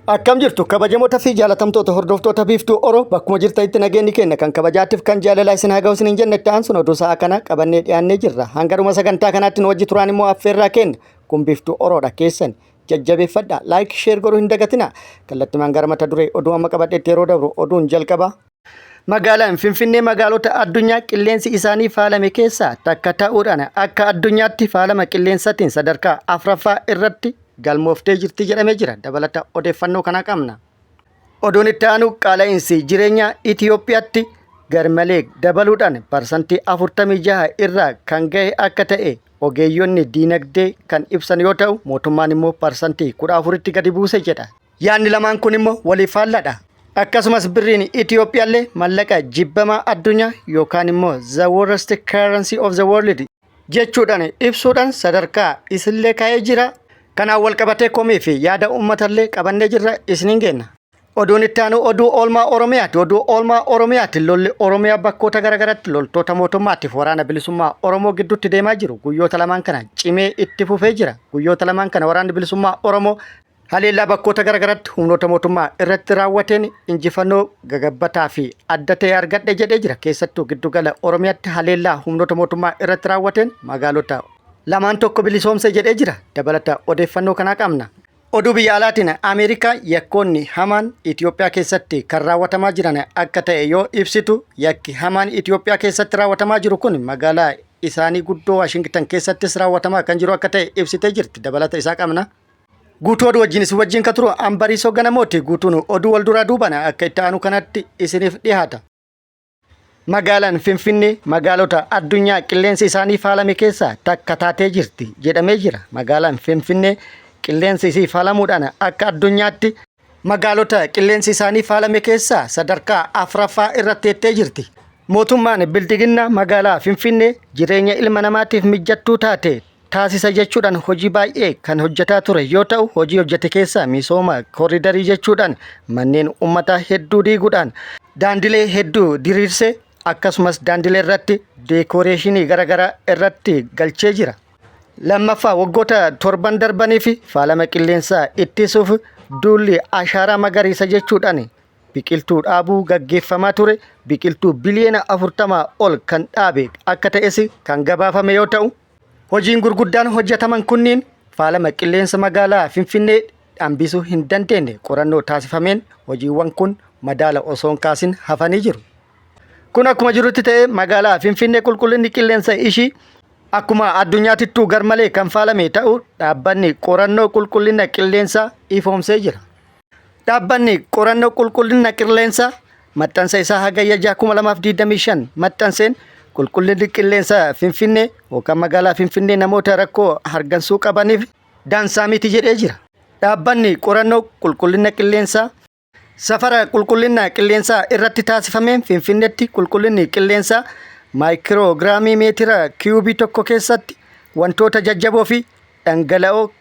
Akkam jirtu kabajamoota fi jaalatamtoota hordoftoota Biiftuu Oro, bakkuma jirtanitti nageenyi keenya kan kabajaatiif kan jaalalaa isin haa ga'u isiniin jenna. Itti aansuun oduu sa'a kana qabannee dhiyaannee jirra. Hanga dhuma sagantaa kanaatti nu wajji turaan immoo affeerraa keenya. Kun Biiftuu Oroodha, keessan jajjabeeffadha. Like, share godhuu hin dagatina. Kallattimaan gara mata duree oduu amma qabadheetti yeroo dabru, oduun jalqaba. Magaalaan Finfinnee magaalota addunyaa qilleensi isaanii faalame keessaa takka ta'uudhaan akka addunyaatti faalama qilleensaatiin sadarkaa afraffaa irratti galmooftee jirti jedhamee jira. Dabalata odeeffannoo kanaa qabna. Oduun itti aanu, qaala'iinsi jireenyaa Itiyoophiyaatti garmalee dabaluudhaan 46% irraa kan gahe akka ta'e ogeeyyonni diinagdee kan ibsan yoo ta'u, mootummaan immoo 14%tti gadi buuse jedha. Yaadni lamaan kun immoo waliif faalladha. Akkasumas birriin Itiyoophiyaallee mallaqa jibbamaa addunyaa yookaan immoo "the worst currency of the world" jechuudhaan ibsuudhaan sadarkaa isillee kaa'ee jira. Kanaan wal qabatee komii fi yaada uummatallee qabannee jirra, isiniin geenna. Oduun itti aanu oduu oolmaa Oromiyaati. Oduu oolmaa Oromiyaati. Lolli Oromiyaa bakkoota garaagaraatti loltoota mootummaatiif waraana bilisummaa Oromoo gidduutti deemaa jiru guyyoota lamaan kana cimee itti fufee jira. Guyyoota lamaan kana waraanni bilisummaa Oromoo haleellaa bakkoota garaagaraatti humnoota mootummaa irratti raawwateen injifannoo gagabbataa fi adda ta'e argadhe jedhee jira. Keessattuu giddugala Oromiyaatti haleellaa humnoota mootummaa irratti raawwateen magaalota lamaan tokko bilisoomse jedhee jira. Dabalata odeeffannoo kanaa qabna. Oduu biyya alaatiin, Ameerikaa yakkoonni hamaan Itiyoophiyaa keessatti kan raawwatamaa jiran akka ta'e yoo ibsitu, yakki hamaan Itiyoophiyaa keessatti raawwatamaa jiru kun magaalaa isaanii guddoo Waashingtan keessattis raawwatamaa kan jiru akka ta'e ibsitee jirti. Dabalata isaa qabna. Guutuu oduu wajjin isin wajjin kan turu Ambariisoo Ganamooti. Guutuun oduu wal duraa duubaan akka itti aanu kanatti isiniif dhiyaata. Magaalaan Finfinnee magaalota addunyaa qilleensi isaanii faalame keessaa takka taatee jirti jedhamee jira. Magaalaan Finfinnee qilleensi isii faalamuudhaan akka addunyaatti magaalota qilleensi isaanii faalame keessaa sadarkaa afraffaa irratti teettee jirti. Mootummaan Bildiginnaa magaalaa Finfinnee jireenya ilma namaatiif mijattuu taate taasisa jechuudhaan hojii baay'ee kan hojjetaa ture yoo ta'u, hojii hojjete keessaa misooma kooridarii jechuudhaan manneen uummataa hedduu diiguudhaan daandilee hedduu diriirsee, akkasumas daandilee irratti deekooreeshinii garaagaraa irratti galchee jira. Lammaffaa, waggoota 7n darbanii fi faalama qilleensaa ittisuuf duulli ashaaraa magariisa jechuudhaan biqiltuu dhaabuu gaggeeffamaa ture biqiltuu biliyoona 40 ol kan dhaabe akka ta'es kan gabaafame yoo ta'u, hojiin gurguddaan hojjetaman kunniin faalama qilleensa magaalaa Finfinnee hambisuu hin dandeenye. Qorannoo taasifameen hojiiwwan kun madaala osoo hin kaasin hafanii jiru. Kun akkuma jirutti ta'ee, magaalaa Finfinnee qulqullinni qilleensa ishii akkuma addunyaatittuu garmalee kan faalame ta'uu dhaabbanni qorannoo qulqullina qilleensaa ifoomsee jira. Dhaabbanni qorannoo qulqullina qilleensaa maxxansa isaa Hagayya 6 2025 maxxanseen, qulqullinni qilleensa Finfinnee yookaan magaalaa Finfinnee namoota rakkoo hargansuu qabaniif dansaa miti jedhee jira. Dhaabbanni qorannoo qulqullina qilleensaa safara qulqullina qilleensaa irratti taasifameen Finfinneetti qulqullinni qilleensaa maayikiroo meetira kiyuubii tokko keessatti wantoota jajjaboo fi dhangala'oo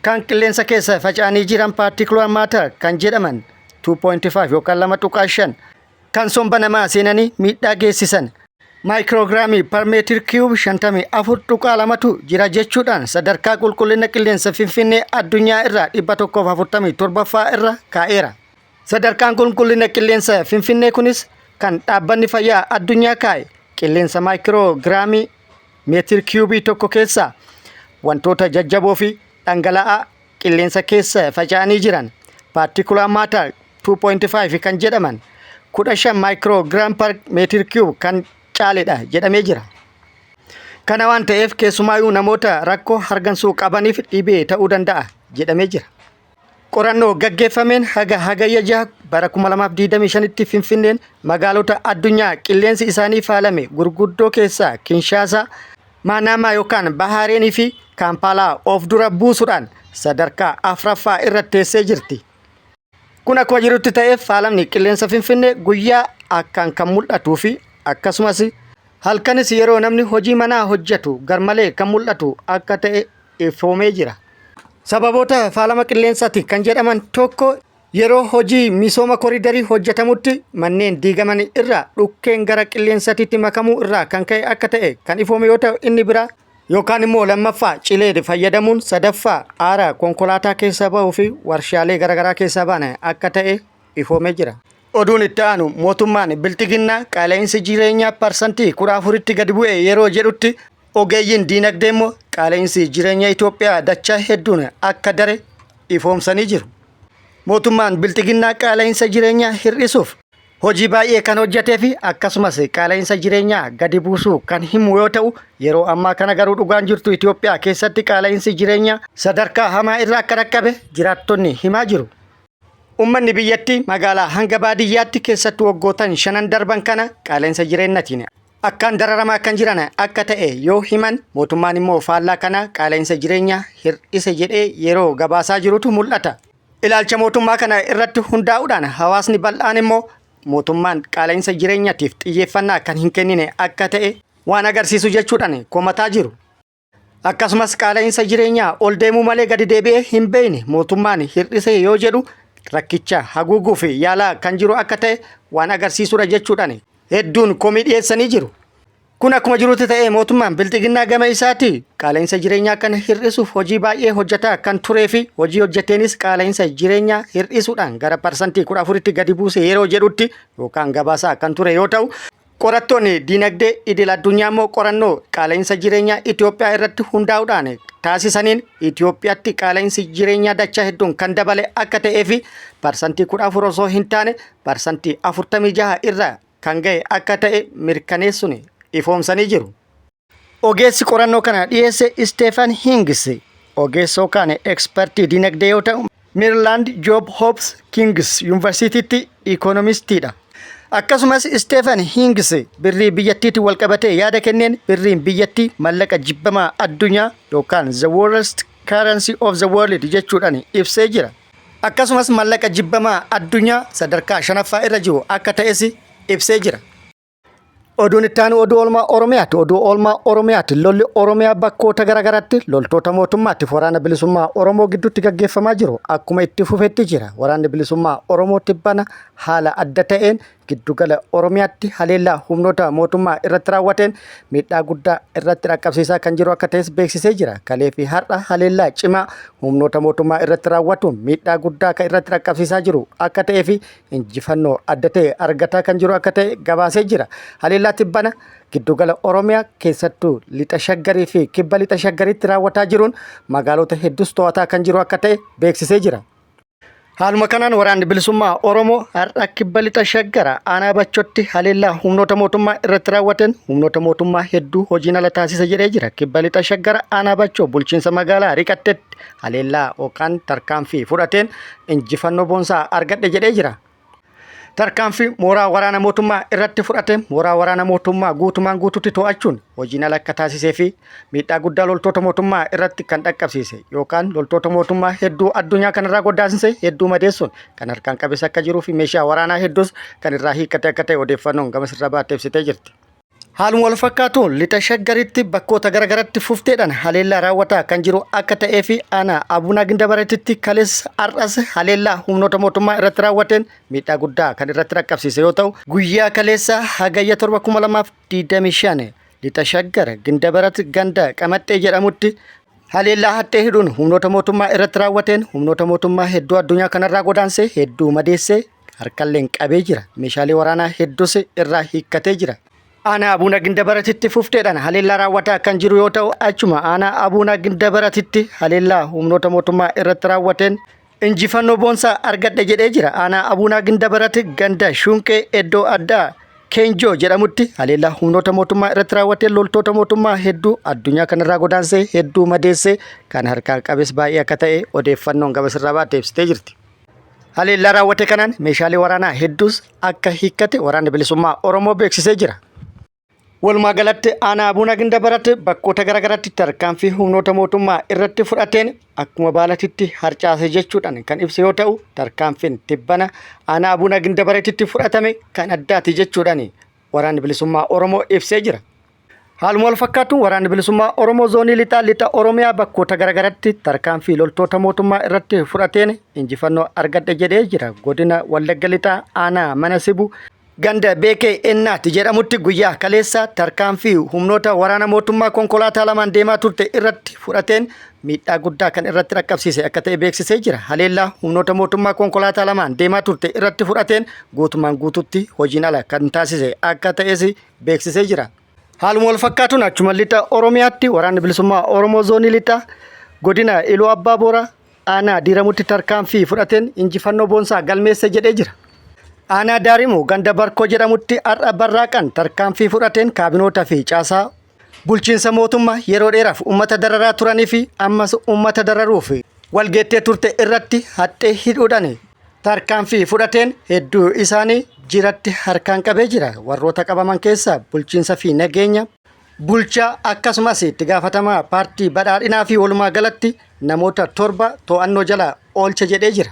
kan qilleensa keessa faca'anii jiran, particulate matter kan jedhaman, 2.5 yookaan 2.5 kan somba namaa seenanii miidhaa geessisan maayikirooogiraamii per meter cube 54.2tu jira jechuudhaan sadarkaa qulqullina qilleensa Finfinnee addunyaa irraa 147ffaa irra kaa'eera. Sadarkaan qulqullina qilleensa Finfinnee kunis kan dhaabbanni fayyaa addunyaa kaa'e qilleensa maayikirooogiraamii meetir kiyuubii tokko keessaa wantoota jajjaboo fi dhangala'aa qilleensa keessa faca'anii jiran, particulate matter 2.5 kan jedhaman, 15 microgram per meter cube kan caaledha jedhamee jira. Kana waan ta'eef keessumaayyuu namoota rakkoo hargansuu qabaniif dhibee ta'uu danda'a jedhamee jira. Qorannoo gaggeeffameen haga Hagayya 6 bara 2025tti Finfinneen magaalota addunyaa qilleensi isaanii faalame gurguddoo keessaa Kinshaasaa, Maanaamaa yookaan Bahaareenii fi Kaampaalaa of dura buusuudhaan sadarkaa afraffaa irratti teessee jirti. Kun akkuma jirutti ta'ee, faalamni qilleensa Finfinnee guyyaa akkaan kan mul'atuu fi akkasumas halkanis yeroo namni hojii manaa hojjetu garmalee kan mul'atu akka ta'e ifoomee jira. Sababoota faalama qilleensaati kan jedhaman tokko, yeroo hojii misooma koriidarii hojjetamutti manneen diigaman irraa dhukkeen gara qilleensatiitti makamuu irraa kan ka'e akka ta'e kan ifoome yoo ta'u, inni biraa Yookaan immoo lammaffaa cilee fayyadamuun, sadaffaa aara konkolaataa keessa bahuu fi warshaalee garaagaraa keessaa ba'an akka ta'e ifoomee jira. Oduun itti aanu mootummaan bilxiginnaa qaala'insi jireenyaa 14%tti gadi bu'e yeroo jedhutti, ogeeyyiin diinagdee immoo qaala'insi jireenya Itoophiyaa dachaa hedduun akka dare ifoomsanii jiru. Mootummaan bilxiginnaa qaala'insa jireenyaa hir'isuuf hojii baay'ee kan hojjetee fi akkasumas qaala'insa jireenyaa gadi buusuu kan himu yoo ta'u, yeroo ammaa kana garuu dhugaan jirtu Itoophiyaa keessatti qaala'insi jireenyaa sadarkaa hamaa irra akka dhaqqabe jiraattonni himaa jiru. Uummanni biyyattii magaalaa hanga baadiyyaatti keessattuu waggootan shanan darban kana qaala'insa jireenyatiin akkaan dararamaa kan jiran akka ta'e yoo himan, mootummaan immoo faallaa kana qaala'insa jireenyaa hir'ise jedhee yeroo gabaasaa jirutu mul'ata. Ilaalcha mootummaa kana irratti hundaa'uudhaan hawaasni bal'aan immoo mootummaan qaala'insa jireenyaatiif xiyyeeffannaa kan hin kennine akka ta'e waan agarsiisu jechuudhaan komataa jiru. Akkasumas qaala'insa jireenyaa ol deemuu malee gadi deebi'ee hin beekne mootummaan hir'ise yoo jedhu rakkicha haguuguu fi yaalaa kan jiru akka ta'e waan agarsiisudha jechuudhaan hedduun komii dhiyeessanii jiru. Kun akkuma jirutti ta'ee, mootummaan bilxiginnaa gama isaati qaala'insa jireenyaa kana hir'isuuf hojii baay'ee hojjetaa kan turee fi hojii hojjeteenis qaala'insa jireenyaa hir'isuudhaan gara 14%tti gadi buuse yeroo jedhutti yookaan gabaasaa kan ture yoo ta'u, qorattoonni diinagdee idil addunyaa immoo qorannoo qaala'insa jireenyaa Itoophiyaa irratti hundaa'uudhaan taasisaniin Itoophiyaatti qaala'insi jireenyaa dachaa hedduun kan dabale akka ta'ee fi 14% osoo hin taane 46% irra kan ga'e akka ta'e mirkaneessuun ifoomsanii jiru. Ogeessi qorannoo kana dhiyeesse Isteefan Hingis ogeessa yookaan ekspertii dinagdee yoo ta'u, Maryland Johns Hopkins Yuunivarsiitiitti ikoonomistiidha. Akkasumas Isteefan Hingis birrii biyyattiitiin walqabatee yaada kenneen, birriin biyyattii mallaqa jibbamaa addunyaa yookaan "the worst currency of the world" jechuudhaan ibsee jira. Akkasumas mallaqa jibbamaa addunyaa sadarkaa shanaffaa irra jiru akka ta'es ibsee jira. Oduun itti aanu oduu oolmaa Oromiyaati. Oduu oolmaa Oromiyaati. Lolli Oromiyaa bakkoota garaagaraatti loltoota mootummaatti waraana bilisummaa Oromoo gidduutti gaggeeffamaa jiru akkuma itti fufetti jira. Waraanni bilisummaa Oromoo tibbana haala adda ta'een giddugala Oromiyaatti haleellaa humnoota mootummaa irratti raawwateen miidhaa guddaa irratti dhaqqabsiisaa kan jiru akka ta'es beeksisee jira. Kalee fi har'a haleellaa cimaa humnoota mootummaa irratti raawwatuun miidhaa guddaa kan irratti dhaqqabsiisaa jiru akka ta'ee fi injifannoo adda ta'e argataa kan jiru akka ta'e gabaasee jira. Haleellaa tibbana giddugala Oromiyaa, keessattuu lixa Shaggarii fi kibba lixa Shaggariitti raawwataa jiruun magaalota hedduus to'ataa kan jiru akka ta'e beeksisee jira. Haaluma kanaan waraanni bilisummaa Oromoo har'a kibba lixa Shaggara aanaa Bachotti haleellaa humnoota mootummaa irratti raawwateen humnoota mootummaa hedduu hojiin ala taasise jedhee jira. Kibba lixa Shaggara aanaa Bachoo bulchiinsa magaalaa Riqattetti haleellaa yookaan tarkaanfii fudhateen injifannoo boonsaa argadhe jedhee jira. Tarkaanfii mooraa waraana mootummaa irratti fudhate, mooraa waraana mootummaa guutumaan guututti to'achuun hojiin ala akka taasisee fi miidhaa guddaa loltoota mootummaa irratti kan dhaqqabsiise yookaan loltoota mootummaa hedduu addunyaa kanarraa goddaasise, hedduu madeessuun kan harkaan qabes akka jiruu fi meeshaa waraanaa hedduus kan irraa hiikkate akka ta'e odeeffannoon gama sirra baattee ibsitee jirti. Haaluma wal fakkaatuun lixa Shaggaritti bakkoota garaagaratti fufteedhaan haleellaa raawwataa kan jiru akka ta'ee fi aanaa Abunaa Gindabaratitti kaleessa har'as haleellaa humnoota mootummaa irratti raawwateen miidhaa guddaa kan irratti dhaqqabsiise yoo ta'u, guyyaa kaleessa Hagayya 7, 2025 lixa Shaggar Gindabarat ganda Qamaxxee jedhamutti haleellaa haxxee hidhuun humnoota mootummaa irratti raawwateen humnoota mootummaa hedduu addunyaa kanarraa godaansee, hedduu madeessee, harkalleen qabee jira. Meeshaalee waraanaa hedduus irraa hiikkatee jira. Aanaa Abuuna Gindabaratitti fufteedhaan haleellaa raawwataa kan jiru yoo ta'u, achuma aanaa Abuuna Gindabaratitti haleellaa humnoota mootummaa irratti raawwateen injifannoo boonsaa argadhe jedhee jira. Aanaa Abuunaa Gindabarati ganda Shunqee iddoo addaa Keenjoo jedhamutti haleellaa humnoota mootummaa irratti raawwateen loltoota mootummaa hedduu addunyaa kanarraa godaansee, hedduu madeessee, kan harkaan qabes baay'ee akka ta'e odeeffannoon gama sirraa baatte ibsitee jirti. Haleellaa raawwate kanaan meeshaalee waraanaa hedduus akka hiikkate waraanni bilisummaa Oromoo beeksisee jira. Walumaa galatti aanaa Abuunaa Gindabarat bakkoota garaagaraatti tarkaanfii humnoota mootummaa irratti fudhateen akkuma baalatitti harcaase jechuudhaan kan ibsu yoo ta'u, tarkaanfiin tibbana aanaa Abuunaa Gindabaratitti fudhatame kan addaati jechuudhaan waraanni bilisummaa Oromoo ibsee jira. Haaluma wal fakkaatuun waraanni bilisummaa Oromoo zoonii lixaa lixa Oromiyaa bakkoota garaagaratti tarkaanfii loltoota mootummaa irratti fudhateen injifannoo argadhe jedhee jira. Godina Wallagga Lixaa aanaa Mana Sibu Ganda Beekee Ennaat jedhamutti guyyaa kaleessaa tarkaanfii humnoota waraana mootummaa konkolaataa lamaan deemaa turte irratti fudhateen miidhaa guddaa kan irratti dhaqqabsiise akka ta'e beeksisee jira. Haleellaa humnoota mootummaa konkolaataa lamaan deemaa turte irratti fudhateen guutumaan guututti hojiin ala kan taasise akka ta'es beeksisee jira. Haaluma wal fakkaatuun achuma lixa Oromiyaatti waraanni bilisummaa Oromoo zoonii lixaa godina Iluu Abbaa Booraa aanaa Diiramutti tarkaanfii fudhateen injifannoo boonsaa galmeesse jedhee jira. Aanaa Daarimu ganda Barkoo jedhamutti har'a barraaqan tarkaanfii fudhateen kaabinoota fi caasaa bulchiinsa mootummaa yeroo dheeraaf uummata dararaa turanii fi ammas uummata dararuuf walgeettee turte irratti haxxee hidhuudhaan tarkaanfii fudhateen hedduu isaanii jiratti harkaan qabee jira. Warroota qabaman keessaa bulchiinsa fi nageenya bulchaa akkasumas itti gaafatamaa paartii badhaadhinaa fi walumaa galatti namoota 7 to'annoo jala oolche jedhee jira.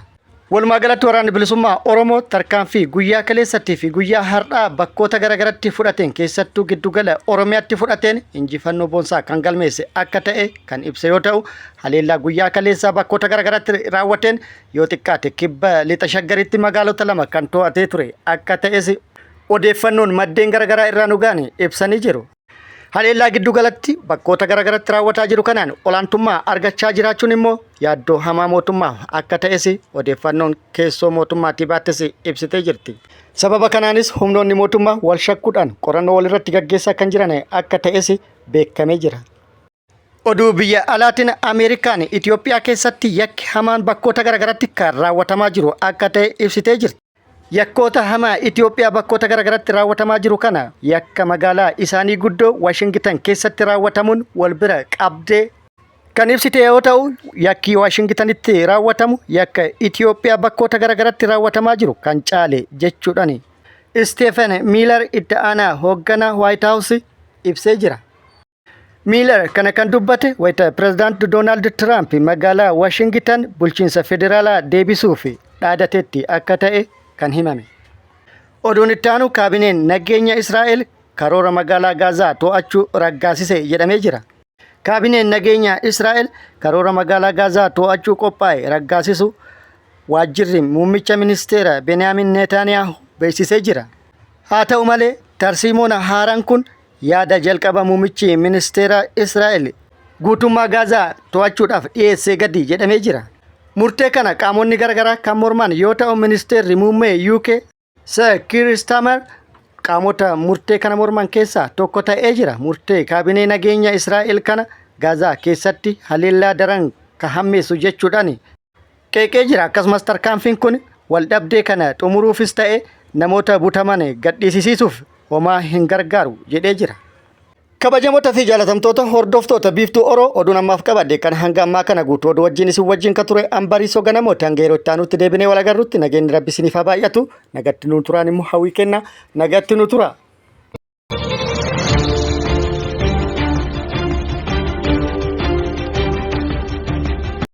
Walumaa galatti waraanni bilisummaa Oromoo tarkaanfii guyyaa kaleessattii fi guyyaa har'aa bakkoota garaagaratti fudhateen keessattuu giddugala Oromiyaatti fudhateen injifannoo boonsaa kan galmeesse akka ta'e kan ibse yoo ta'u haleellaa guyyaa kaleessaa bakkoota garaagaratti raawwateen yoo xiqqaate kibba lixa Shaggaritti magaalota 2 kan to'atee ture akka ta'es odeeffannoon maddeen garaagaraa irraa nu ga'an ibsanii jiru. Haleellaa giddugalatti bakkoota garaagaratti raawwataa jiru kanaan olaantummaa argachaa jiraachuun immoo yaaddoo hamaa mootummaaf akka ta'es odeeffannoon keessoo mootummaatii baattes ibsitee jirti. Sababa kanaanis humnoonni mootummaa wal shakkuudhaan qorannoo walirratti gaggeessaa kan jiran akka ta'es beekamee jira. Oduu biyya alaatiin Ameerikaan Itoophiyaa keessatti yakki hamaan bakkoota garaagaratti kan raawwatamaa jiru akka ta'e ibsitee jirti. Yakkoota hamaa Itoophiyaa bakkoota garaagaratti raawwatamaa jiru kana yakka magaalaa isaanii guddoo Waashingitan keessatti raawwatamuun wal bira qabdee kan ibsite yoo ta'u yakki Waashingitanitti raawwatamu yakka Itoophiyaa bakkoota garaagaratti raawwatamaa jiru kan caale jechuudhaan Isteefen Miilar itti aanaa hoogganaa Waayit Haawus ibsee jira. Miilar kana kan dubbate wayita pirezidaant Doonaald Tiraamp magaalaa Waashingitan bulchiinsa federaalaa deebisuuf dhaadatetti akka ta'e kan himame. Oduun itti aanu kaabineen nageenya Israa'el karoora magaalaa Gaazaa to'achuu raggaasise jedhamee jira. Kaabineen nageenya Israa'el karoora magaalaa Gaazaa to'achuu qophaa'e raggaasisu waajjirri muummicha ministeera Beniyaamin Neetaaniyaahu beeksisee jira. Haa ta'u malee tarsiimoon haaraan kun yaada jalqaba muummichi ministeera Israa'el guutummaa Gaazaa to'achuudhaaf dhiyeessee gadi jedhamee jira. Murtee kana qaamonni garaagaraa kan morman yoo ta'u ministeerri muummee UK Sir Keir Starmer qaamota murtee kana morman keessaa tokko ta'ee jira. Murtee kaabinee nageenya Israa'el kana Gaazaa keessatti haleellaa daran kan hammeessu jechuudhaan qeeqee jira. Akkasumas tarkaanfiin kun waldhabdee kana xumuruufis ta'e namoota butaman gadhiisisiisuuf homaa hin gargaaru jedhee jira. Kabajamoota fi jaalatamtoota hordoftoota Biiftuu Oroo oduun ammaaf qabadhe kan hanga ammaa kana guutuu oduu wajjin isin wajjin ka ture Ambariisoo Ganamooti hanga yeroo itti aanutti deebinee wal agarrutti nageenyi rabbi isiniif haa baay'atu nagatti nu turaan immoo hawwii kenna nagatti nu tura.